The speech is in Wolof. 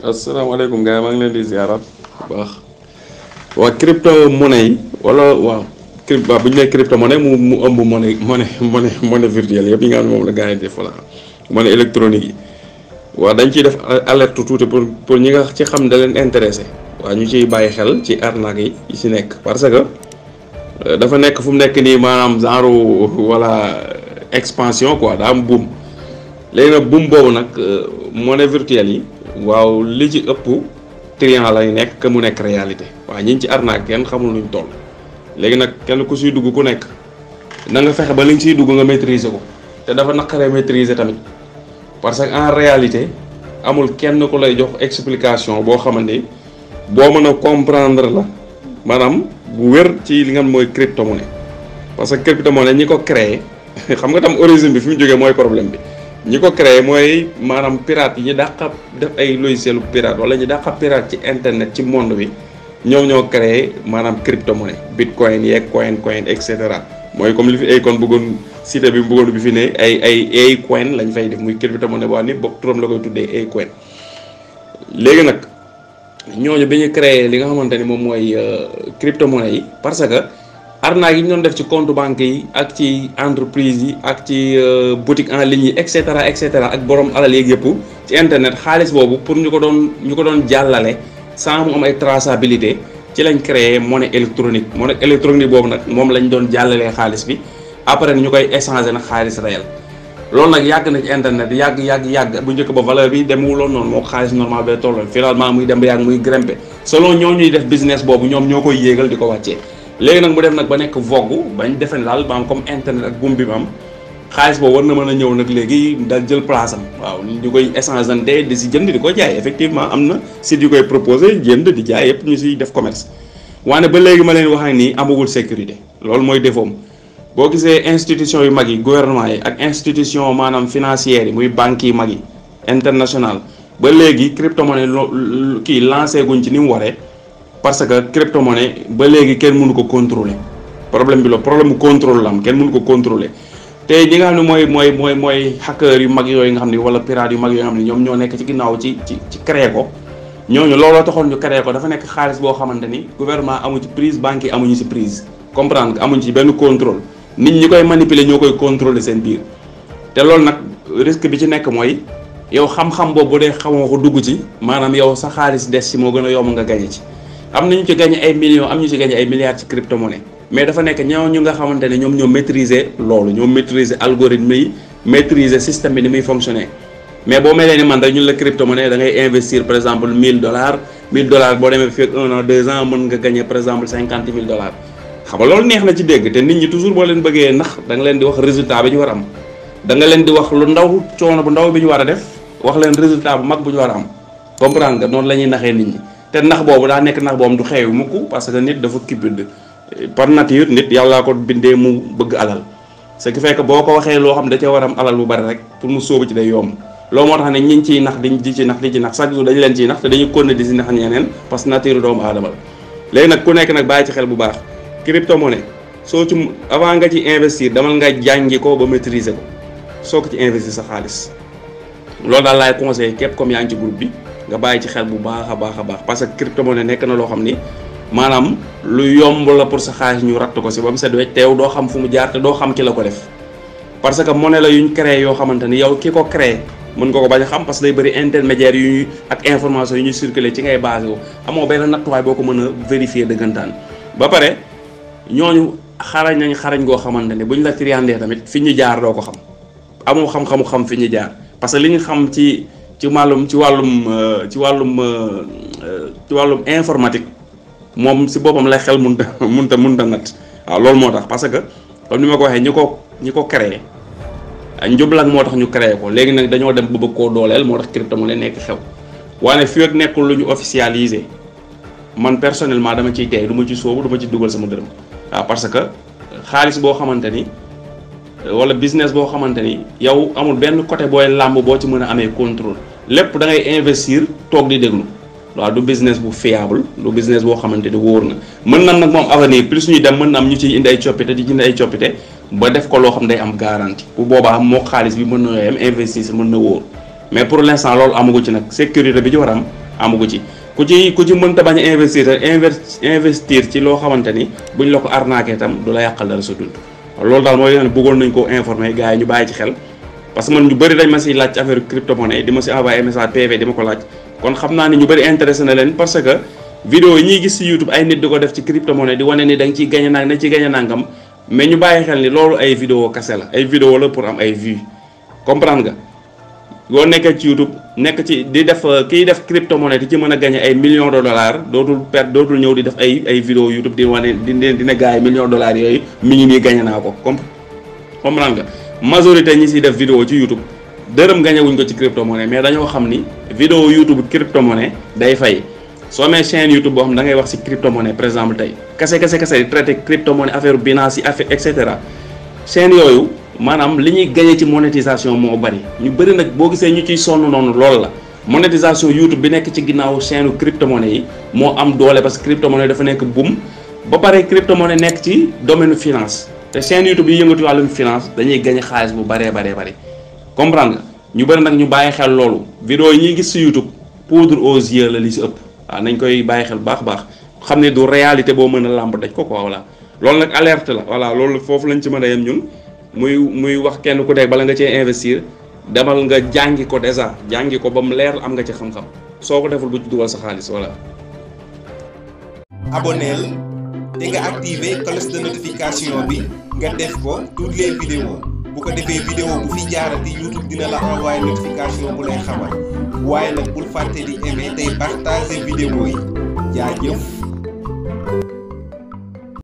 asalaamaaleykum gars yi maa ngi leen di ziarat bu baax waa crypto monnaie yi wala waaw bu ñu nee crypto monnaie mu ëmb monnaie virtuelle yëpp yi nga xam ne moom la gars yi def voilà monnaie électronique yi waaw dañ ciy def alerte tuuti pour ñi nga ci xam da leen intéressé waaw ñu ciy bàyyi xel ci arnaque yi ci nekk parce que dafa nekk fu mu nekk nii maanaam genre voilà expansion quoi daa am boom léegi nag boom boobu nag monnaie virtuelle yi waaw li ci ëpp triant lay nekk que mu nekk réalité waaw ñi ci arnaque kenn xamul nuñ toll léegi nag kenn ku siy dugg ku nekk na nga fexe ba li nga siy dugg nga maîtriser ko te dafa naqaree maîtriser tamit parce que en réalité amul kenn ku lay jox explication boo xamante ni boo mën a comprendre la maanaam bu wér ci li nga xam mooy crypto monnaie parce que crypto monnaie ñi ko créé xam nga tam origine bi fi mu jógee mooy problème bi. ñi ko créé mooy maanaam pirate yi ñu dàqa def ay logiciel pirate wala ñu dàqa pirate ci internet ci monde bi ñoo créé maanaam crypto monnaie bitcoin yeeg coin et cetera mooy comme li fi Akon bëggoon cité bi bëggoon bi fi ne ay coin lañ fay def muy crypto monnaie boo xam ni bokk turam la koy tuddee coin. léegi nag ñooñu bi ñu créé li nga xamante ni moom mooy crypto monnaie yi parce que arnaque yi ñu doon def ci compte banque yi ak ci entreprise yi ak ci boutique en ligne yi et cetera ak borom alal yeeg yëpp ci internet xaalis boobu pour ñu ko doon jàllale sans mu am ay traçabilité ci lañ créé monnaie électronique boobu nag moom lañ doon jàllalee xaalis bi après ñu koy échanger nag xaalis réel loolu nag yàgg na ci internet yàgg bu njëkk ba valeur bi demewuloon noonu moo ko xaalis normal bay tolloon finalement muy dem ba yàgg muy grimper selon ñoo ñuy def business boobu ñoom ñoo koy yéegal di ko wàccee. léegi nag mu def nag ba nekk vogue bañ defe ne daal maanaam comme internet ak boom bi mu am xaalis boobu war na mën a ñëw nag léegi dal jël place am waaw ñu koy échangeante di si jënd di ko jaay effectivement am na site yu koy proposé jënd di jaay yëpp ñu siy def commerce waane ba léegi ma leen wax ak nii amagul sécurité loolu mooy défaut boo gisee institution yu mag yi gouvernement yi ak institution maanaam financières yi muy banques yi mag yi international ba léegi crypto monnaie kii lancé guñ ci ni mu waree. parce que crypto monnaie ba léegi kenn mënu ko contrôler problème bi la problème mu contrôle la am kenn mënu ko contrôler te ñi nga xam ne mooy hacker yu mag yooyu nga xam ne wala pirate yu mag yooyu nga xam ne ñoom ñoo nekk ci ginnaaw ci créer ko ñooñu looloo taxoon ñu créer ko dafa nekk xaalis boo xamante ni gouvernement amu ci prise banque yi amuñu ci prise comprendre nga amuñu ci benn contrôle nit ñi koy manipuler ñoo koy contrôler seen biir te loolu nag risque bi ci nekk mooy yow xam-xam boobu bu dee xamoo ko dugg ci maanaam yow sa xaalis des ci moo gën a yomb nga gañe ci am nañu ci gagné ay millions am ñu ci gagné ay milliards ci crypto monnaie mais dafa nekk ñu nga xamante ne ñoom ñoo maîtriser loolu ñoo maîtriser algorithme yi maîtriser système bi ni muy fonctionner mais boo melee ni man rek ñun la crypto monnaie da ngay investir par exemple $1000 boo demee fii ak 1 an 2 ans mën nga gagné par exemple $50,000 xam nga loolu neex na ci dégg te nit ñi toujours boo leen bëggee nax da nga leen di wax résultat bi ñu war a am da nga leen di wax lu ndaw coono bu ndaw bi ñu war a def wax leen résultat bu mag bu ñu war a am comprendre nga noonu la ñuy naxee nit ñi. te nax boobu daa nekk nax boobu du xeewu mukk parce que nit dafa kibbind par nature nit yàllaa ko bindee mu bëgg alal ce qui fait que boo ko waxee loo xam da cee war am alal bu bari rek pour mu sóobu ci day yomb loolu moo tax ne ñi ciy nax di ci nax chaque jour dañu leen ciy nax te dañuy continuer di si nax ñeneen parce que nature doomu aadama la léegi nag ku nekk nag bàyyi ci xel bu baax crypto monnaie soo ci avant nga ci investir demal nga jàngi ko ba maîtriser ko soo ko ci investir sa xaalis loolu daal laay conseillé képp comme yaa ngi ci groupe bi nga bàyyi ci xel bu baax a baax parce que crypto monnaie nekk na loo xam ni maanaam lu yomb la pour sa xaalis ñu ratt ko si ba mu set wecc teew doo xam fu mu jaar te doo xam ki la ko def parce que monnaie la yuñ créé yoo xamante ni yow ki ko créé mën nga ko bañ a xam parce que day bëri intermédiaire yu ñuy ak information yu ñuy circuler ci ngay basé wu amoo benn nattuwaay boo ko mën a vérifier dëggantaan ba pare ñooñu xarañ goo xamante ni buñ la triandee tamit fi ñu jaar doo ko xam amoo xam-xamu xam fi ñu jaar parce que li ñu xam ci wàllum informatique moom si boppam lay xel munta nat waaw loolu moo tax parce que comme ni ma ko waxee ñi ko créé njublag moo tax ñu créé ko léegi nag dañoo dem ba bëgg koo dooleel moo tax crypto monnaie nekk xew waane fii ak nekkul lu ñu officialisé man personnellement dama ciy tey du ma ci sóobu du ma ci dugal sama dërëm waaw parce que xaalis boo xamante ni wala business boo xamante ni yow amul benn côté booy làmb boo ci mën a amee contrôle lépp da ngay investir toog di déglu waaw du business bu fiable du business boo xamante ni wóor na mën na nag moom avenir plus ñuy dem mën na am ñu ciy indi ay coppite di jënd ay coppite ba def ko loo xam day am garantie bu boobaa moo xaalis bi mën na yem investir mën na wóor mais pour l'instant loolu amagu ci nag sécurité bi ci war am amagu ci ku ci mënta bañ a investir ci loo xamante ni buñ la ko arnaqué itam du la yàqal dara sa dund loolu daal mooy ne bëggoon nañ koo informer gars yi ñu bàyyi ci xel parce que man ñu bëri dañ ma siy laaj affaire crypto monnaie di ma si envoyé message PV di ma ko laaj kon xam naa ni ñu bëri intéressé na leen parce que vidéo yi ñuy gis si YouTube ay nit di ko def ci crypto monnaie di wane ni da nga ciy gañe nang na ci gañe nangam mais ñu bàyyi xel ni loolu ay vidéo kase la ay vidéo la pour am ay vues comprendre nga boo nekkee ci YouTube nekk ci di def kiy def crypto monnaie di ci mën a gagné ay millions de dollars dootul ñëw di def ay vidéo YouTube di wane dina gars yi millions de dollars yooyu mi ngi nii gagné naa ko comprendre nga majorité ñi siy def vidéo ci YouTube dërëm gagné wuñ ko ci crypto monnaie mais dañoo xam ni vidéo YouTube crypto monnaie day fay soo amee chaîne YouTube boo xam da ngay wax si crypto monnaie par exemple tey kese di traité crypto monnaie affaire Binance yi affaire et cetera chaîne yooyu maanaam li ñuy gagné ci monétisation moo bari ñu bëri nag boo gisee ñu ciy sonn noonu loolu la monétisation YouTube bi nekk ci ginnaaw chaîne crypto monnaie yi moo am doole parce que crypto monnaie dafa nekk boom ba pare crypto monnaie nekk ci domaine finance te chaîne YouTube yi yëngatu wàllum finance dañuy gagné xaalis bu bari comprendre nga ñu bëri nag ñu bàyyi xel loolu vidéo yi ñuy gis ci YouTube poudre aux yeux la li ci ëpp waaw nañ koy bàyyi xel baax xam ne du réalité boo mën a làmb daj ko quoi voilà loolu nag alerte la voilà loolu foofu lañ ci mën a yem ñun muy wax kenn ku nekk bala nga cee investir demal nga jàngi ko déjà jàngi ko ba mu leer am nga ci xam-xam soo ko deful bu ci dugal sa xaalis voilà. abonneel te nga activer cloche de notification bi nga def ko toutes les vidéos bu ko defee vidéo bu fi jaarati YouTube dina la envoyer notification bu lay xamal waaye nag bul fàtte di aimer tey partager vidéo yi jaajëf.